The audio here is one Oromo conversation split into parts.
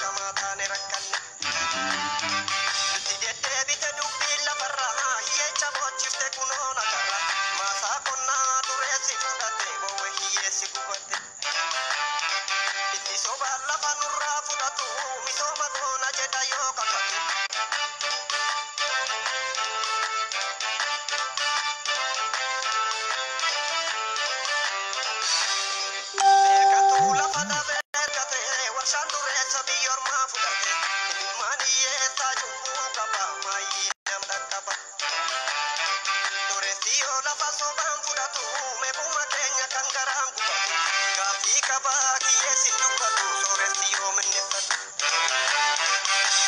beekamaa taane rakkanne. Nuti deddeebite dubbiin lafarraa hiyyeecha boochifte kunoo nagarra. Maasaa qonnaa dureessi fudhate boowe hiyyeessi gubate. Inni sobaan lafa nurraa fudhatu misooma goona jedha yoo kakatu. Beekatu lafa dhabee ergate warshaan dureessa biyya ormaa fudhate. Ilmaan hiyyeessaa cubbuu qaba maayyii nama dhaqqaba. Dureessi yoo lafa sobaan fudhatu meequma keenya kan garaan gubatu. Gaaffii qabaa hiyyeessi dubbatu sooressi yoo minneffatu.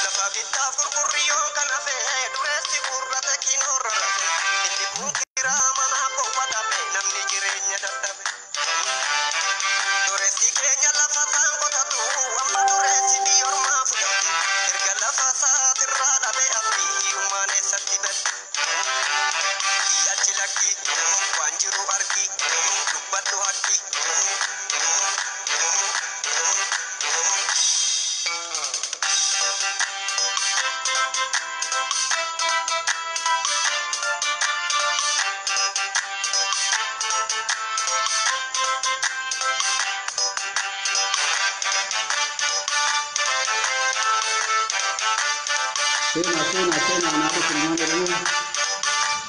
Lafa bittaaf gurgurri yoo kan hafe dureessi gurrate kinoo rarrafe. Inni kun kiraa manaa gowwa dhabe namni jireenya dadhabe. Dureessi keenya lafa isaan qotatu amma dureessi biyya ormaa fudhatu. Erga lafa isaatirraa dhabe abdii hiyyummaan eessatti badde. Achi lakki waan jiru argi dubbadhu hakki. Seenaa seenaa seenaa naaf ilmaan Oromoo.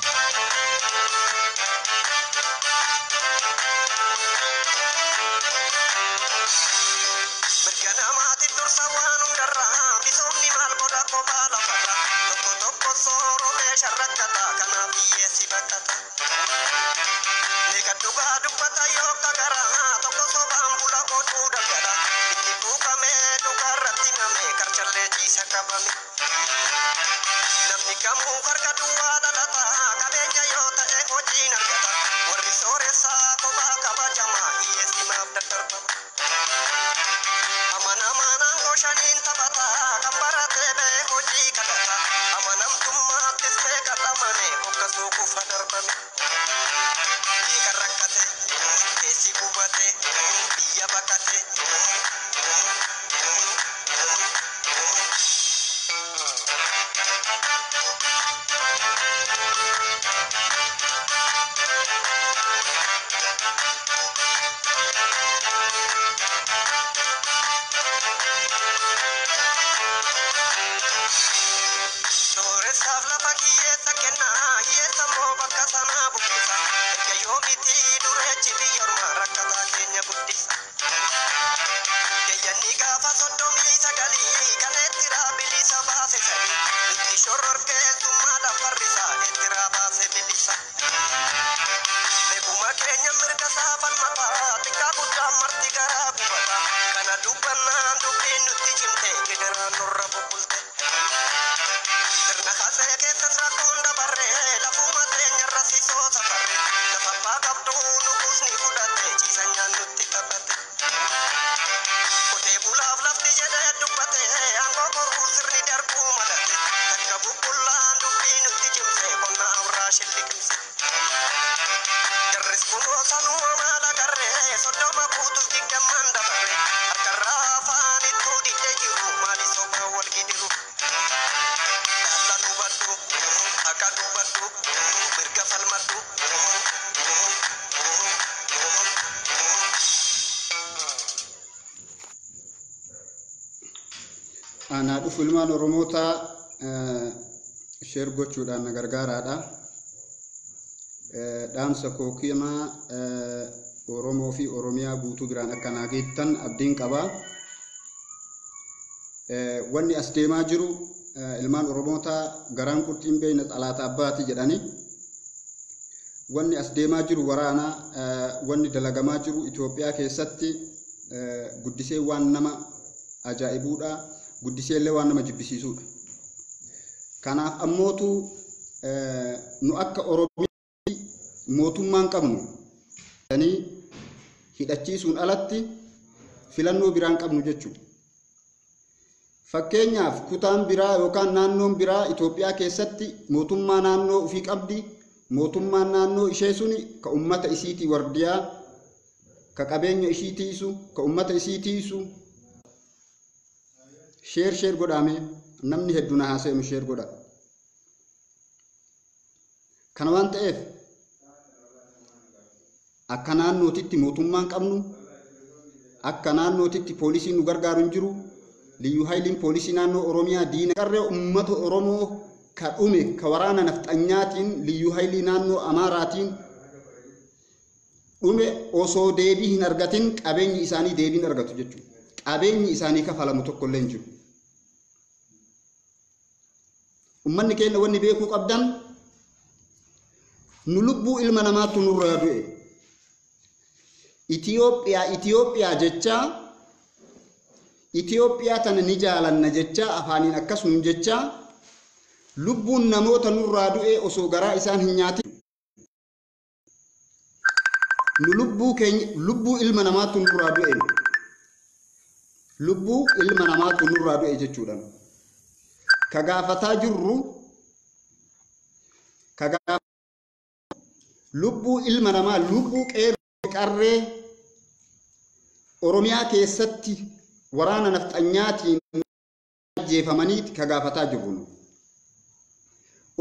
Mirga namaatiif dursa waan hundarraa misoomni maal godha kophaa lafarra. Tokko tokko sooromee sharrakkata kanaaf hiyyeessi bakkata. Meeqa dhugaa dubbata yoo kagaraa tokko sobaan bula oduu daldala. Itti fuuqamee dhugaarratti himame karchallee ciisa qabame. Namni kamuu harka duwwaa dhalata qabeenya yoo ta'e hojiin argata. Warri sooressaa kophaa kabajama hiyyeessi maaf daddarbama. Amanamaan aangoo shaniin taphata kan baratee ba'e hojii kadhata. Amanamtummaattis beekatamane hoggasuu kufa darbame. Beeka rakkate keessi gubate biyya baqate. Sooressaaf lafa hiyyeessa kenna hiyyeessa immoo bakka sanaa buqqisa. Erga yoomitii dureechi biyya ormaa rakkataa keenya guddisa. Keeyyanni gaafa 39 kan eettiraa bilisa baase sadi. Nutti shororkeessummaadhaan farrisa eettiraa baase bilisa. Meequma keenya mirga saafan mataa xiqqaa guddaan marti garaa gubata. Kana dubbannaan dubbiin nutti cimte gidiraan nurra bubbulte. Sirna kasee keessas rakkoon dabarre lafuma teenyarra sisoo safarre. Lafa abbaa qabdu nuqusni fudhate ciisanyaan nutti taphate. Qotee bulaaf lafti jedhee dubbate aangoo koruu sirni darbuu malate. Takka bubbullaan dubbii nutti cimse qonna amraa shilliqimse. Jarris kunoo sanuu maal agarre 30 guutuuf 20 dabarre. Harkarraa afaan ittuu didee jiru maali sobaa wal gidiru. Dalla dubbadhu akka dubbadhu mirga falmadhu. Anaa dhufu ilmaan Oromootaa sheer gochuudhaan na gargaaraadha. Dhaamsa koo kimaa Oromoo fi Oromiyaa guutuu biraan akka naa geettan abdiin qaba. Wanni as deemaa jiru ilmaan Oromootaa garaan qurxiin beeyna xalaata abbaati jedhani. Wanni as deemaa jiru waraana wanni dalagamaa jiru Itoophiyaa keessatti guddisee waan nama ajaa'ibuudha. Guddisee illee waan nama jibbisiisuudha. Kanaaf ammootu nu akka Oromiyaatti mootummaan qabnu hidhachiisuun alatti filannoo biraan qabnu jechuudha. Fakkeenyaaf kutaan biraa yookaan naannoon biraa Itoophiyaa keessatti mootummaa naannoo ofii qabdi. Mootummaan naannoo ishee suni ka ummata isiitii wardiyaa, ka qabeenya ishii tiisu, ka ummata isii tiisu. Share share godhaame namni hedduun haaseenu share godha. Kana waan ta'eef akka naannootitti mootummaan qabnu, akka naannootitti poolisiin nu gargaaru hin jiru. Liyyuu haayiliin poolisii naannoo Oromiyaa diina qarree uummata Oromoo ka dhume ka waraana nafxanyaatiin liyyuu haayilii naannoo Amaaraatiin dhume osoo deebii hin argatin qabeenyi isaanii deebii hin argatu jechuudha. Qabeenyi isaanii kafalamu tokkollee hin jiru. Uummanni keenya wanni beekuu qabdan nu lubbuu ilma namaatu nurraa du'e. Itiyoophiyaa Itiyoophiyaa jechaa Itiyoophiyaa tana ni jaalanna jechaa afaaniin akkasuma jechaa lubbuun namoota nurraa du'e osoo garaa isaan hin nyaatin nu lubbuu keenya lubbuu ilma namaatu nurraa du'e. Lubbuu ilma namaatu nurraa du'e jechuudha. Ka gaafataa jirru ka lubbuu ilma namaa lubbuu qeerroo qarree Oromiyaa keessatti waraana nafxanyaatiin ajjeefamaniiti ka gaafataa jirru.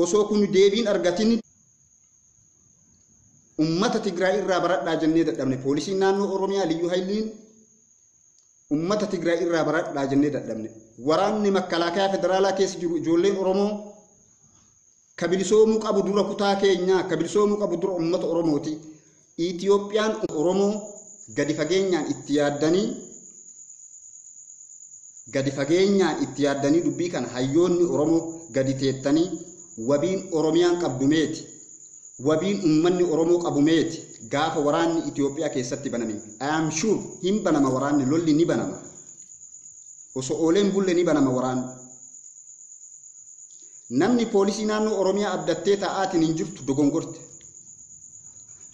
Osoo kun deebiin argatin ummata Tigraay irraa baradhaa jennee dadhabne. Poolisiin naannoo Oromiyaa liyyuu haayiliin ummata Tigraay irraa baradhaa jennee dadhabne. Waraanni makalaakaa federaalaa keessa jiru ijoolleen Oromoo ka bilisoomuu qabu dura kutaa keenyaa, ka bilisoomuu qabu dura ummata Oromooti. Itiyoophiyaan Oromoo gadi fageenyaan itti yaaddanii gadi fageenyaan itti yaaddanii dubbii kana hayyoonni Oromoo gadi teettanii wabiin Oromiyaan qabdu meeti, wabiin uummanni Oromoo qabu meeti gaafa waraanni Itiyoophiyaa keessatti baname. I am sure hin banama waraanni, lolli ni banama. Osoo ooleen bulle ni banama waraanni. Namni poolisii naannoo Oromiyaa abdattee taa'aatiin hin jirtu dogongorte.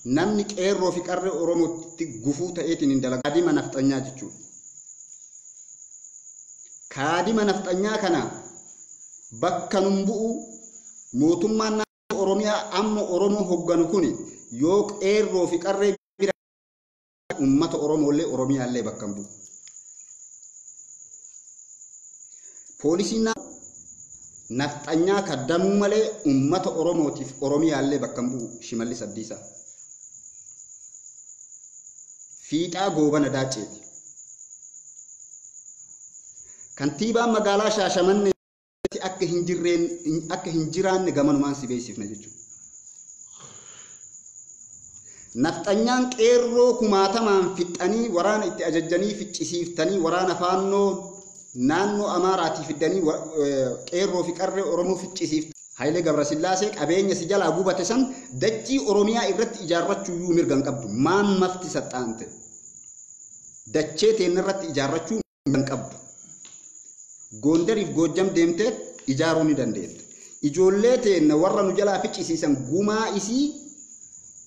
Namni qeerroo fi qarree Oromootti gufuu ta'eetiin hin dalagu. Kaadima nafxanyaa jechuudha. Kaadima nafxanyaa kana bakka nun bu'u mootummaan naannoo Oromiyaa amma Oromoo hogganu kun yoo qeerroo fi qarree bira uummata Oromooillee Oromiyaallee bakka hin bu'u. Poolisiin nafxanyaa kaddamuu malee uummata Oromootiif Oromiyaallee bakka hin bu'u Shimallis Abdiisaa. Fiixaa Goobana Daacceeti. Kantiibaan magaalaa Shaashamannee akka hin jirreen akka hin jiraanne gamanumaan si beeksifna jechuudha. Nafxanyaan qeerroo kumaatamaan fixanii waraana itti ajajjanii ficcisiiftanii waraana faannoo naannoo Amaaraatii fiddanii qeerroo fi qarree Oromoo ficcisiiftan. Hayilee Gabrasillaasee qabeenya si jalaa gubate san dachii Oromiyaa irratti ijaarrachuu iyyuu mirga hin qabdu. Maan mafti saxxaante? Dachee teenna irratti ijaarrachuu mirga hin qabdu. Gondariif Goojjam deemtee ijaaruu ni dandeetta. Ijoollee teenna warra nu jalaa ficcisiisan gumaa isii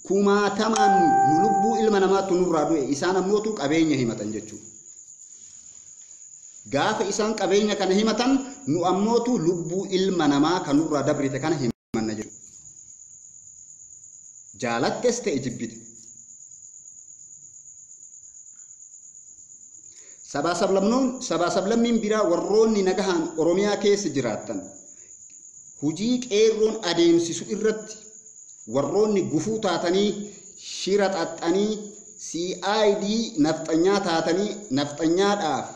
kumaatamaan nu lubbuu ilma namaatu nurraa du'e isaan ammootu qabeenya himatan jechuudha. Gaafa isaan qabeenya kana himatan nu ammootu lubbuu ilma namaa kan nurraa dabrite kana himanna jechuudha. Jaalattes ta'e jibbite. Sabaa sablammiin biraa warroonni nagahaan Oromiyaa keessa jiraatan hujii qeerroon adeemsisu irratti warroonni gufuu taatanii shira xaxxanii CID nafxanyaa taatanii nafxanyaadhaaf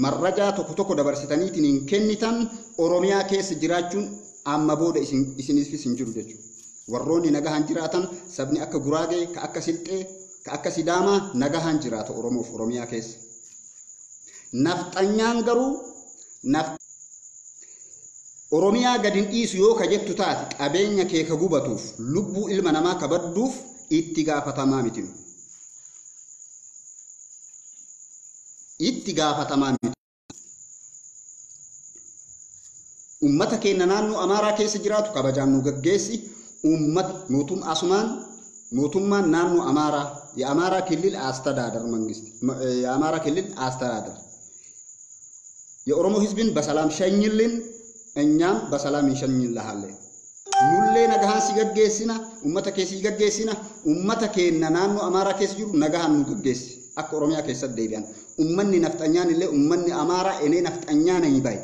marrajaa tokko tokko dabarsitaniitiin hin kennitan Oromiyaa keessa jiraachuun amma booda isiniifis hin jiru jechuudha. Warroonni nagahaan jiraatan sabni akka Guraagee, ka akka Silxee, ka akka Sidaamaa nagahaan jiraata Oromoof Oromiyaa keessa. Nafxanyaan garuu Oromiyaa gadi hin dhiisu yoo ka jettu taate qabeenya kee ka gubatuuf lubbuu ilma namaa ka badduuf itti gaafatamaa miti. Itti gaafatamaa miti. Uummata keenya naannoo Amaaraa keessa jiraatu kabajaan nu gaggeessi. Uummata mootummaa asumaan mootummaan naannoo Amaaraa የአማራ ክልል አስተዳደር መንግስት የአማራ ክልል አስተዳደር የኦሮሞ ህዝብን በሰላም ሸኝልን፣ እኛም በሰላም እንሸኝልሃለን። ኑሌ ነጋሃን ሲገጌሲና ኡመተ ኬ ሲገጌሲና ኡመተ ኬነ ናኖ አማራ ኬስ ጅሩ ነጋሃን ኑ ገጌሲ። Akka Oromiyaa keessatti deebi'an. Uummanni nafxanyaan illee uummanni Amaaraa enee nafxanyaa ni bahe.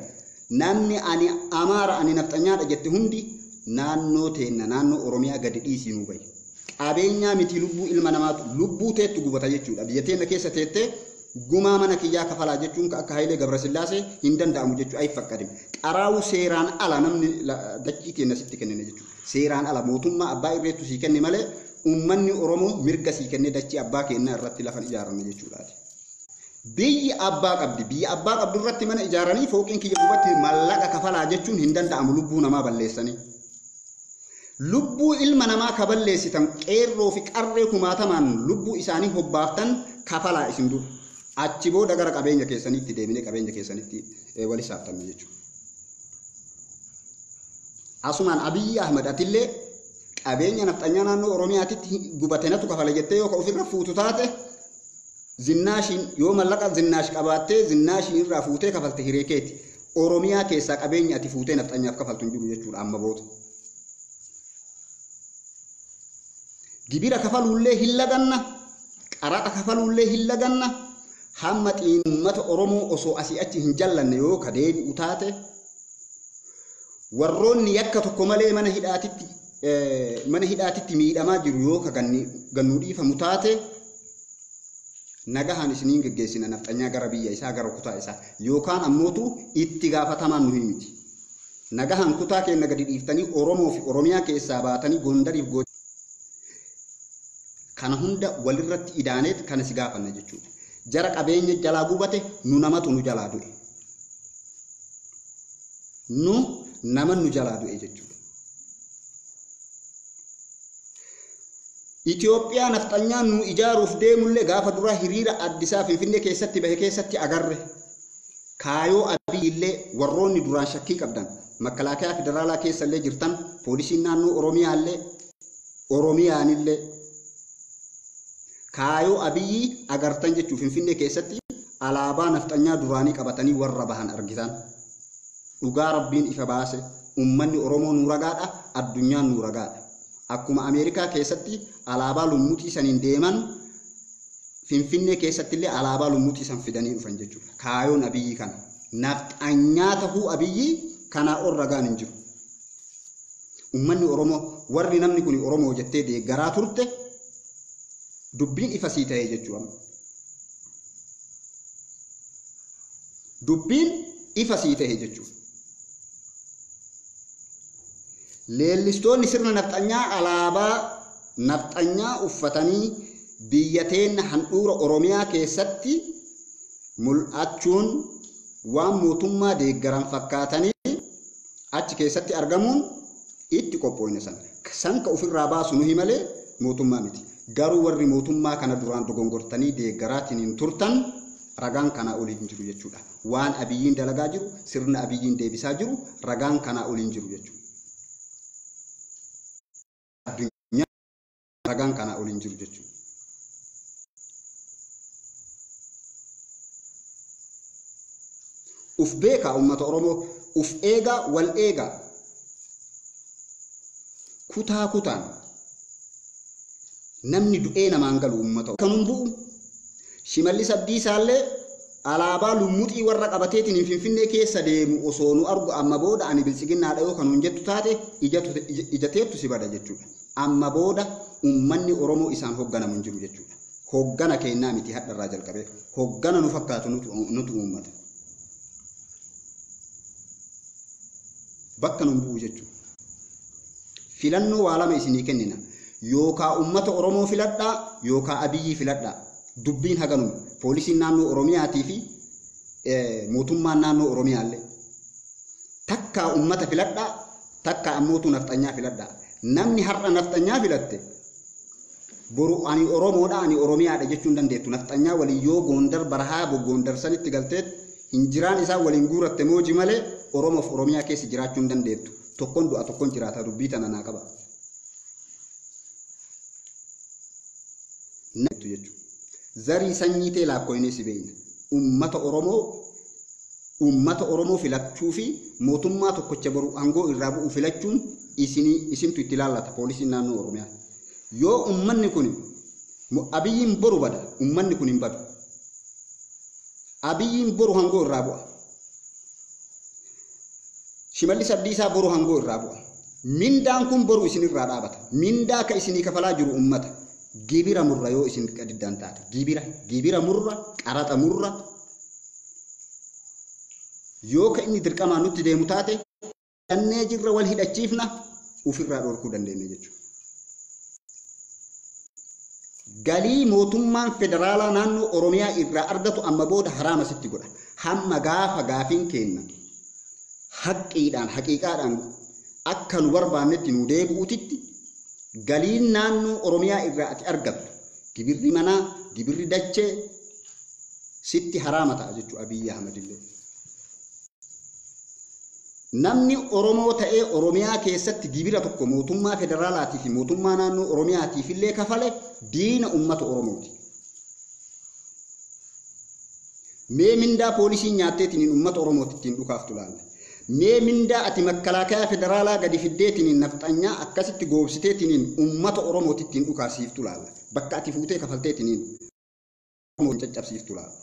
Namni ani Amaara ani nafxanyaadha jette hundi naannoo teenna naannoo Oromiyaa gadi dhiisii nuu bahe. Qabeenyaa miti lubbuu ilma namaatu lubbuu teettu gubata jechuudha. Biyya teenna keessa teettee gumaa mana kiyyaa kafalaa jechuun akka Hayilee Gabrasillaasee hin danda'amu jechuudha. Ayi fakkadime. Qaraa'uu seeraan ala namni dachii keenya sitti kennine jechuudha. Seeraan ala mootummaa abbaa irreettu sii kenne malee uummanni Oromoo mirga sii kennee dachii abbaa keenyaa irratti lafan ijaarame jechuudha. Biyyi abbaa qabdi. Biyya abbaa qabdu irratti mana ijaaranii fooqiin kiyya gubatti mallaqa kafalaa jechuun hin danda'amu lubbuu namaa balleessanii. Lubbuu ilma namaa ka balleessitan qeerroo fi qarree kumaatamaan lubbuu isaanii hobbaaftan kafalaa isin dura. Achi booda gara qabeenya keessaniitti deebinee qabeenya keessanitti wal hisaabtanna jechuudha. Asumaan Abiyyi Ahmad atillee qabeenya nafxanyaa naannoo Oromiyaatitti gubate natu kafala jettee yoo ka ofirra fuutu taate zinnaashiin yoo mallaqa zinnaash qabaattee zinnaashiin irraa fuutee kafalte hiree keeti. Oromiyaa keessaa qabeenya ati fuutee nafxanyaaf kafaltu hin jiru jechuudha amma booda. Gibira kafaluullee hin laganna, qaraxa kafaluullee hin laganna, hamma uummata Oromoo osoo asii achi hin jallanne yoo ka deebi'u taate warroonni yakka tokko malee mana hidhaatitti miidhamaa jiru yoo ka gannuu dhiifamu taate nagahaan isiniin geggeessina nafxanyaa gara biyya isaa gara kutaa isaa yookaan ammootu itti gaafatamaan nu himiti. Nagahaan kutaa keenya gadi dhiiftanii Oromoo fi Oromiyaa keessaa baatanii Gondariif kana hunda walirratti idaaneet kana si gaafanna jechuudha. Jara qabeenya jalaa gubate nu namatu nu jalaa du'e. Nu nama nu jalaa du'e jechuudha. Itoophiyaa nafxanyaan nu ijaaruuf deemullee gaafa duraa hiriira Addisaa Finfinnee keessatti bahe keessatti agarre. Kaayoo Abiyyi illee warroonni duraan shakkii qabdan makalaakaa federaalaa keessallee jirtan poolisiin naannoo Oromiyaallee Oromiyaanillee kaayoo Abiyyi agartan jechuun Finfinnee keessatti alaabaa nafxanyaa duraanii qabatanii warra bahan argitan. Dhugaa Rabbiin ifa baase uummanni Oromoo nu ragaadha, addunyaan nu ragaadha. Akkuma Ameerikaa keessatti alaabaa lummuutii saniin deeman Finfinnee keessatti illee alaabaa lummuutii san fidanii dhufan jechuudha. Kaayoon Abiyyi kana. Nafxanyaa tahuu Abiyyi kanaa ol ragaan hin jiru. Uummanni Oromoo warri namni kun Oromoo jettee deeggaraa turte dubbiin ifa sii ta'ee jechuudha. Dubbiin ifa sii ta'e jechuudha. Leellistoonni sirna nafxanyaa alaabaa nafxanyaa uffatanii biyya teenna handhuura Oromiyaa keessatti mul'achuun waan mootummaa deeggaran fakkaatanii achi keessatti argamuun itti qophoofne san. San ka ofirraa baasu nuhi malee mootummaa miti. Garuu warri mootummaa kana duraan dogongortanii deeggaraatiin hin turtan ragaan kanaa olii hin jiru jechuudha. Waan Abiyyiin dalagaa jiru, sirna Abiyyiin deebisaa jiru, ragaan kanaa olii hin jiru jechuudha. Addunyaa ragaan kanaa olii hin jiru jechuudha. Uf beekaa uummata Oromoo, uf eegaa, wal eegaa. Kutaa kutaan namni du'ee namaan galu uummata. Kanuun bu'u Shimallis Abdiisaallee alaabaa lummuxii warra qabateetiin Finfinnee keessa deemu osoo nu argu amma booda ani bilchiginnaadha yoo kanuun jettu taate ijateettu si bada jechuudha. Amma booda uummanni Oromoo isaan hogganamu hin jiru jechuudha. Hoggana kennaa miti hadharraa jalqabee hoggana nu fakkaatu nutu uummata. Bakka nun bu'u jechuudha. Filannoo waa lama isinii kennina. Yookaa uummata Oromoo filadhaa yookaa Abiyyi filadhaa. Dubbiin haganuma poolisiin naannoo Oromiyaatii fi mootummaan naannoo Oromiyaallee takkaa uummata filadhaa takkaa ammootu nafxanyaa filadhaa. Namni har'a nafxanyaa filatte boru ani Oromoodha ani Oromiyaadha jechuun dandeettu. Nafxanyaa waliin yoo Gondar barahaa Gondar sanitti galteet hinjiraan isaa waliin guuratte mooji malee Oromoof Oromiyaa keessa jiraachuu hin dandeettu. Tokkoon du'a tokkoon jiraata dubbii tana naa qaba. Jechuudha. Zarii sanyii ta'e lakkoofnee si beekna. Uummata Oromoo filachuu fi mootummaa tokkocha boru aangoo irraa bu'u filachuun isintu itti ilaallata poolisiin naannoo Oromiyaa. Yoo uummanni kun Abiyyiin boru bada. Uummanni kun hin badu. Abiyyiin boru hangoo irraa bu'a. Shimallis Abdiisaa boru hangoo irraa bu'a. Mindaan kun boru isin irraa dhaabata. Mindaa ka isinii kafalaa jiru uummata. Gibira murra yoo isin diddaan taate. Gibira murra, qaraxa murra. Yoo ka inni dirqamaan nutti deemu taate hidhannee jirra wal hidhachiifna ofirraa dhorkuu dandeenya jechuudha. Galii mootummaan federaalaa naannoo Oromiyaa irraa argatu amma booda haraama sitti godha. Hamma gaafa gaafiin kenna haqqiidhaan haqiiqaadhaan akka nu barbaannetti nu deebi'utitti galiin naannoo Oromiyaa irraa ati argattu gibirri manaa gibirri dachee sitti haraama ta'a jechuudha Abiyyi Ahmad illee. Namni Oromoo ta'ee Oromiyaa keessatti gibira tokko mootummaa federaalaatii fi mootummaa naannoo Oromiyaatiif illee kafale diina uummata Oromooti. Mee mindaa poolisiin nyaatteetiin uummata Oromooti ittiin dhukaaftu laalla. Mee mindaa ati makkalaakayaa federaalaa gadi fiddeetiin nafxanyaa akkasitti goobsiteetiin uummata Oromooti ittiin dhukaasiiftu laalla. Bakka ati fuutee kafalteetiin Oromoo caccabsiiftu laalla.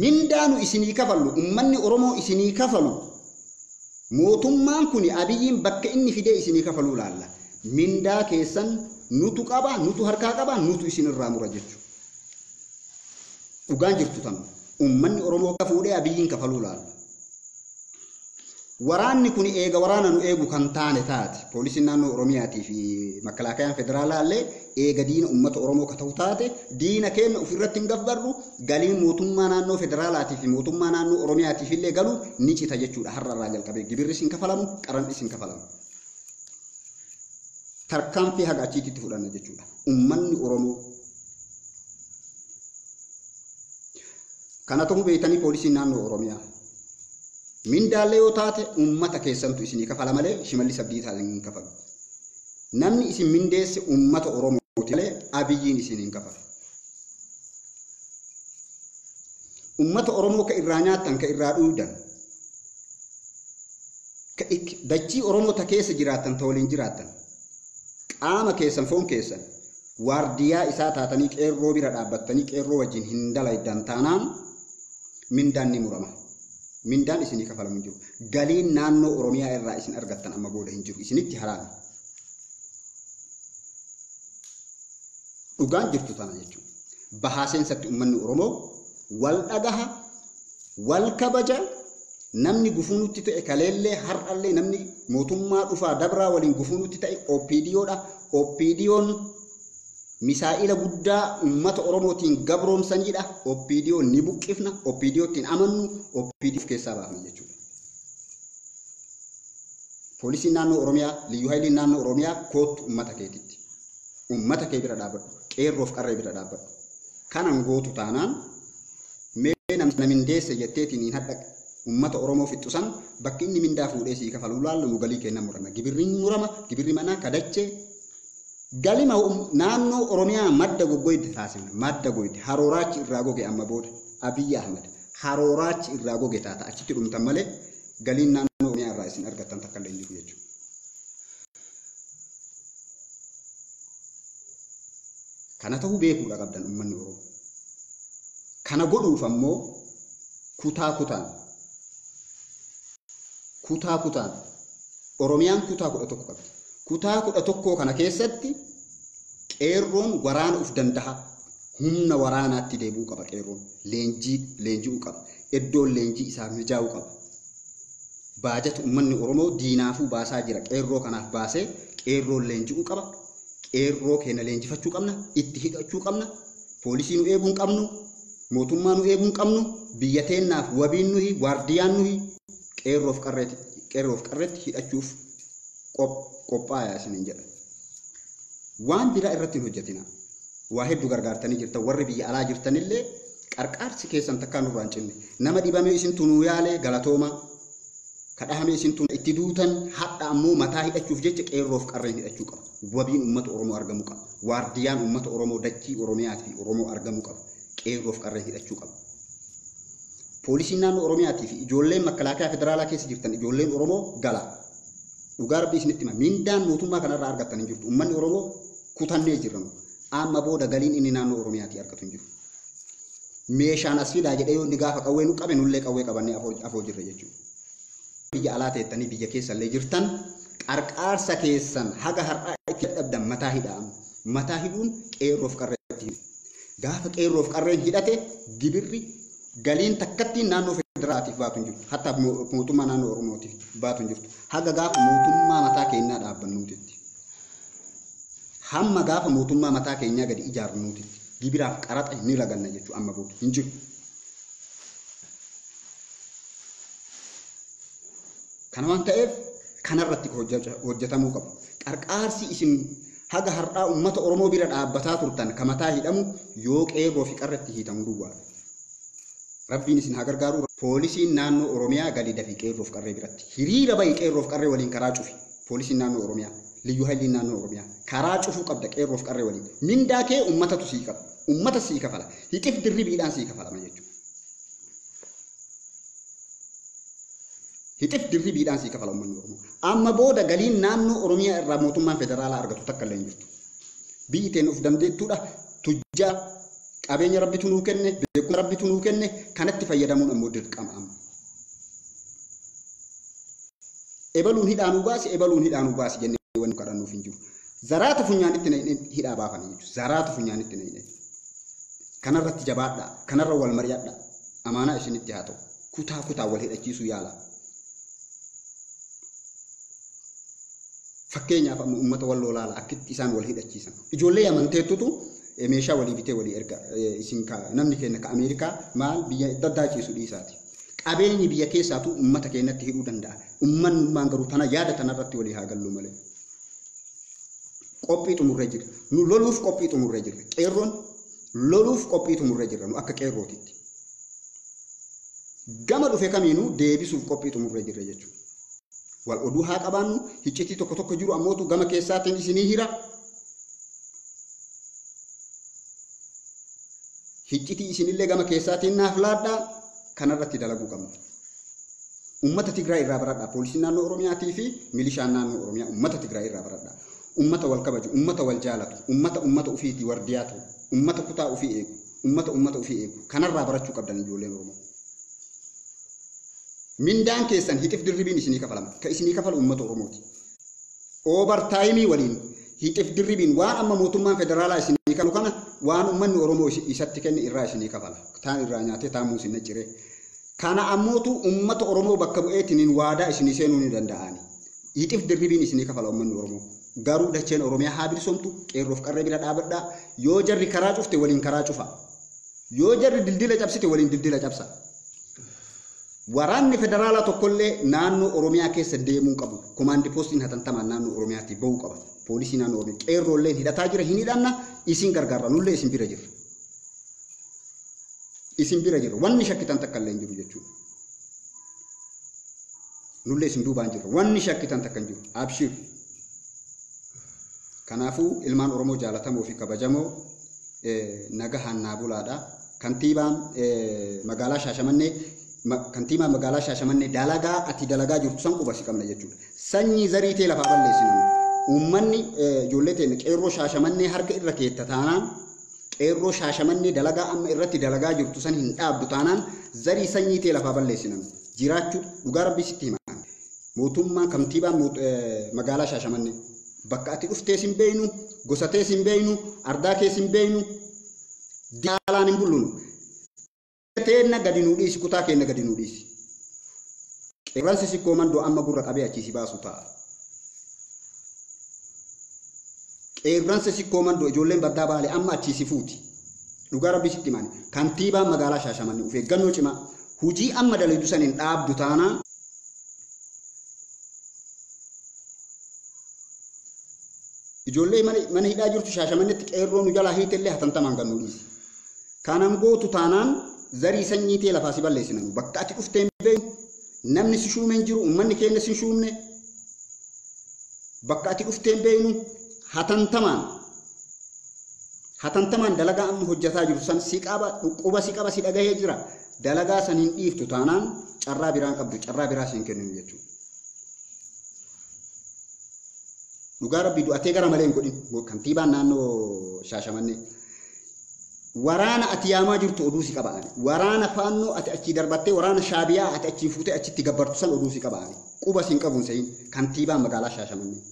Mindaa nu isinii kafallu, uummanni Oromoo isinii kafalu, mootummaan kun Abiyyiin bakka inni fidee isinii kafaluu laalla. Mindaa keessan nutu qaba, nutu harkaa qaba, nutu isinirraa mura jechuudha. Dhugaan jirtu tana. Uummanni Oromoo akka fuudhee Abiyyiin kafaluu laalla. Waraanni kun eega waraana nu eegu kan taane taate poolisiin naannoo Oromiyaatii fi makkalaakayaan federaalaa illee eega diina uummata Oromoo ka ta'u taate diina keenya ofirratti hin gabbarru galiin mootummaa naannoo federaalaatii fi mootummaa naannoo Oromiyaatiif illee galu ni cita jechuudha har'a irraa jalqabee gibirris hin kafalamu qarannis hin kafalamu. Tarkaanfii haga achiitti fudhanna jechuudha uummanni Oromoo. Kana ta'uu beektanii poolisiin naannoo Oromiyaa. Mindaallee yoo taate uummata keessantu isinii kafala malee Shimallis Abdiisaa hin kafalu. Namni isin mindeesse uummata Oromooti malee Abiyyiin isin hin kafalu. Uummata Oromoo ka irraa nyaattan, ka irraa dhugdan, ka dachii Oromoo ta keessa jiraattan, ta waliin jiraattan, qaama keessan foon keessan waardiyaa isaa taatanii qeerroo bira dhaabbattanii qeerroo wajjin hin dalaydan taanaan mindaan ni murama. Mindaan isinii kafalamu hin jiru. Galiin naannoo Oromiyaa irraa isin argattan amma booda hin jiru. Isinitti haraami. Dhugaan jirtu tana jechuudha. Bahaa seensatti uummanni Oromoo wal dhagaha, wal kabaja, namni gufuu nutti ta'e kaleellee har'allee namni mootummaa dhufaa dabraa waliin gufuu nutti ta'e OPDOdha. OPDOn misaa'ila guddaa uummata Oromootiin gabroomsanidha. OPDO ni buqqifna, OPDO ittiin amannu, OPDO of keessaa baafna jechuudha. Poolisiin naannoo Oromiyaa, Liyyuu Hayiliin naannoo Oromiyaa koottu uummata keetitti. Uummata kee bira dhaabbadhu, qeerroof qarree bira dhaabbadhu. Kanan gootu taanaan mee namni mindeesse jetteetiin hin hadha uummata Oromoo fixxusan bakki inni mindaa fuudhee sii kafaluu laallu nu galii kenna murama. Gibirri murama, gibirri manaa kadachee galima naannoo Oromiyaa madda goggoyde taasifna. Madda goyde harooraachi irraa goge amma booda Abiyyi Ahmad harooraachi irraa goge taata achitti dhumtan malee galiin naannoo Oromiyaa irraa isin argattan takka illee hin jiru jechuudha. Kana ta'uu beekuudha qabdan uummanni Oromoo. Kana godhuuf ammoo kutaa kutaan Oromiyaan kutaa 11 qabdi. Kutaa 11 kana keessatti qeerroon waraana of danda'a. Humna waraanaatti deebi'uu qaba qeerroon. Leenji'uu qaba. Iddoon leenjii isaaf mijaa'uu qaba. Baajata uummanni Oromoo diinaafuu baasaa jira. Qeerroo kanaaf baasee qeerroon leenji'uu qaba. Qeerroo keenya leenjifachuu qabna. Itti hidhachuu qabna. Poolisii nu eeguu hin qabnu. Mootummaa nu eeguu hin qabnu. Biyya teennaaf wabiin nuhi, waardiyaan nuhi qeerroof qarreetti hidhachuuf qophaayaa isiniin jedha. Waan biraa irratti hin hojjetina. Waa hedduu gargaartanii jirtan warri biyya alaa jirtanillee qarqaarsi keessan takkaan nurraa hin cinne. Nama dhibame isin tunuu yaale galatooma. Kadhahame isin tun itti duutan hadha ammoo mataa hidhachuuf jecha qeerroof qarreen hidhachuu qaba. Wabiin uummata Oromoo argamuu qaba. Waardiyaan uummata Oromoo dachii Oromiyaa fi Oromoo argamuu qaba. Qeerroof qarreen hidhachuu qaba. Poolisiin naannoo Oromiyaatii fi ijoolleen makalaakaa federaalaa keessa jirtan ijoolleen Oromoo gala. Dhugaa Rabbii isinitti hima. Mindaan mootummaa kanarraa argattan hin jirtu. Uummanni Oromoo kutannee jirra. Amma booda galiin inni naannoo Oromiyaatii argatu hin jiru. Meeshaan as fidaa jedhee yoo inni gaafa qawwee nu qabe nullee qawwee qabannee afoo jirra jechuudha. Biyya alaa teettanii biyya keessallee jirtan qarqaarsa keessan haga har'aa itti dadhabdan mataa hidhaa. Mataa hidhuun qeerroof qarreetti hidhu. Gaafa qeerroof qarreen hidhate gibirri galiin takkattiin naannoo federaalaatiif baatu hin jirtu. Hatta mootummaa naannoo Oromootiif baatu hin jirtu. Haga gaafa mootummaa mataa keenyaa dhaabbannuutitti. Hamma gaafa mootummaa mataa keenyaa gadi ijaarnuutitti. Gibiraaf qaraxa ni laganna jechuudha amma booda hin jiru. Kana waan ta'eef kanarratti hojjetamuu qabu. Qarqaarsi isin haga har'aa uummata Oromoo bira dhaabbataa turtan ka mataa hidhamu yoo qeerroo fi qarretti hiitamu duwwaadha. Rabbiin isin haa gargaaru. Poolisiin naannoo Oromiyaa gadi dafii qeerroof qarree biratti. Hiriira bahi qeerroof qarree waliin karaa cufi. Poolisiin naannoo Oromiyaa, liyyuu hayiliin naannoo Oromiyaa karaa cufuu qabda qeerroof qarree waliin. Mindaa kee uummatatu sii qaba. Uummata sii kafala. Hixiif dirribiidhaan sii kafalama jechuudha. Hixiif dirribiidhaan sii kafala uummanni Oromoo. Amma booda galiin naannoo Oromiyaa irraa mootummaan federaalaa argatu takka illee hin jirtu. Biyyi teen of dandeettuudha. Tujjaa qabeenya Rabbitu nuu kenne, beekumsa Rabbitu nuu kenne, kanatti fayyadamuun ammoo dirqama amma. Ebaluun hidhaa nuu baasi, ebaluun hidhaa nuu baasi jennee wanni kadhannuuf hin jiru. Zaraata funyaanitti na hidhaa baafanii jechuudha. Zaraata funyaanitti na hidhee. Kanarratti jabaadhaa, kanarra wal mari'adhaa. Amaanaa isinitti haa ta'u. Kutaa kutaa wal hidhachiisuu yaala. Fakkeenyaaf amma uummata wal lolaala akkitti isaan wal hidhachiisan. Ijoollee amanteettutu meeshaa walii bitee walii erga isin namni keenya ka Ameerikaa maal biyya daddaachisu dhiisaati. Qabeenyi biyya keessaatu uummata keenyatti hidhuu danda'a. Uummanni garuu tana yaada tanarratti walii haa gallu malee. Qophii xumurree jirra. Nu loluuf qophii xumurree jirra. Qeerroon loluuf qophii xumurree jirra nu akka qeerrootitti. Gama dhufe kamiinuu deebisuuf qophii xumurree jirra jechuudha. Wal oduu haa qabaannu hiccitii tokko tokko jiru ammootu gama keessaatiin isinii hira. Hiccitii isinillee gama keessaatiin naaf laadhaa kanarratti dalaguu qabna. Uummata Tigraay irraa baradhaa. Poolisiin naannoo Oromiyaatii fi milishaan naannoo Oromiyaa uummata Tigraay irraa baradhaa. Uummata wal kabaju, uummata wal jaalatu, uummata uummata ofiitii wardiyaa ta'u, uummata kutaa ofii eegu, uummata uummata ofii eegu. Kanarraa barachuu qabdan ijoolleen Oromoo. Mindaan keessan hixiif dirribiin isinii kafalama. Ka isinii kafalu uummata Oromooti. Oobartaayimii waliin hixiif dirribiin waan amma mootummaan federaalaa isinii kafalu kana waan uummanni Oromoo isatti kenne irraa isinii kafala. Taan irraa nyaatee taan muusinna ciree. Kana ammootu uummata Oromoo bakka bu'eetiniin waadaa isinii seenuu ni danda'ani. Hixiif dirribiin isinii kafala uummanni Oromoo. Garuu dacheen Oromiyaa haa bilisoomtu qeerroof qarree bira dhaabadhaa. Yoo jarri karaa cufte waliin karaa cufa. Yoo jarri dildila cabsite waliin dildila cabsa. Waraanni federaalaa tokkollee naannoo Oromiyaa keessa deemuu qabu. Komaandi poostiin hatantamaan naannoo Oromiyaatti bahuu qaba. Poolisii naannoo Oromiyaa qeerroolleen hidhataa jira hin hidhanna isin gargaarra nullee isin bira jirra. Isin bira jirra wanni shakkitan takka illee hin jiru jechuudha. Nullee isin duubaan jirra wanni shakkitan takka hin jiru. Abshir. Kanaafuu ilmaan Oromoo jaalatamoo fi kabajamoo nagahaan naa bulaadha. Kantiibaan magaalaa Shaashamannee kantiibaan magaalaa Shaashamannee dalagaa ati dalagaa jirtu san quba si qabna jechuudha. Sanyii zarii tee lafaa balleessinamu. Uummanni ijoollee teenya qeerroo Shaashamannee harka irra keetta taanaan qeerroo Shaashamannee dalagaa amma irratti dalagaa jirtu san hin dhaabdu taanaan zarii sanyii tee lafaa balleessinamu. Jiraachuu dhugaa Rabbii sitti hima. Mootummaan kantiibaan magaalaa Shaashamannee bakka ati dhuftee sin beeynu, gosa tee sin beeynu, ardaa kee sin beeynu, daalaan hin bullunu. Teenna gadi nuu dhiisi, kutaa keenna gadi nuu dhiisi. Qeerransi sikkoo mandoo amma gurra qabee achii si baasu ta'a. Qeerransi sikkoo mandoo ijoolleen baddaa baale amma achii si fuuti. Dhugaa Rabbii sitti himani. Kantiibaan magaalaa Shaashamannee of eeggannoo cimaa. Hujii amma dalagdu san hin dhaabdu taanaan ijoollee mana hidhaa jirtu Shaashamanneetti qeerroo nu jalaa hiitellee hatantamaan gad nuu dhiisi. Kanan gootu taanaan zarii sanyii tee lafaa si balleessinanu. Bakka ati dhuftee hin beeknu, namni si shuume hin jiru, uummanni keenya si shuumne. Bakka ati dhuftee hin beeknu hatantamaan hatantamaan dalagaa amma hojjetaa jiru san si qaba, dhukkuba si qaba, si dhagahee jira. Dalagaa san hin dhiiftu taanaan carraa biraan qabdu, carraa biraa si hin kenninu jechuudha. Dhugaa rabbii du'atee gara malee hin godhin kantiibaan naannoo Shaashamannee. Waraana ati yaamaa jirtu oduu si qaba ani. Waraana faannoo ati achii darbattee waraana shaabiyaa ati achii fuutee achitti gabbartu san oduu si qaba ani. Quba siin qabuun sehin kantiibaan magaalaa Shaashamannee.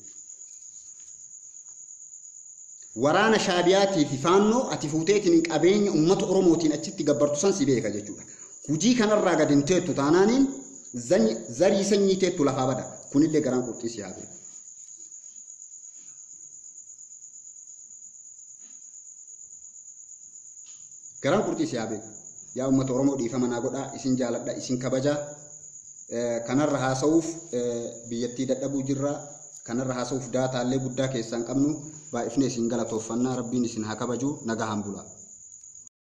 Waraana shaabiyaatii fi faannoo ati fuuteetiin qabeenya uummata Oromootiin achitti gabbartu san si beeka jechuudha. Hujii kanarraa gad hin teettu taanaaniin zarii sanyii teettu lafaa bada. Kunillee garaan qurxii si haa beeku. Garaan qurxii si haa beeku. Yaa uummata Oromoo dhiifama naa godhaa, isin jaaladha, isin kabajaa. Kanarra haasa'uuf biyyattii dadhabuu jirra. Kanarra haasa'uuf daataallee guddaa keessaa hin qabnu. Baay'ifnee isin galatooffanna. Rabbiin isin haa kabaju. Nagahaan bulaa.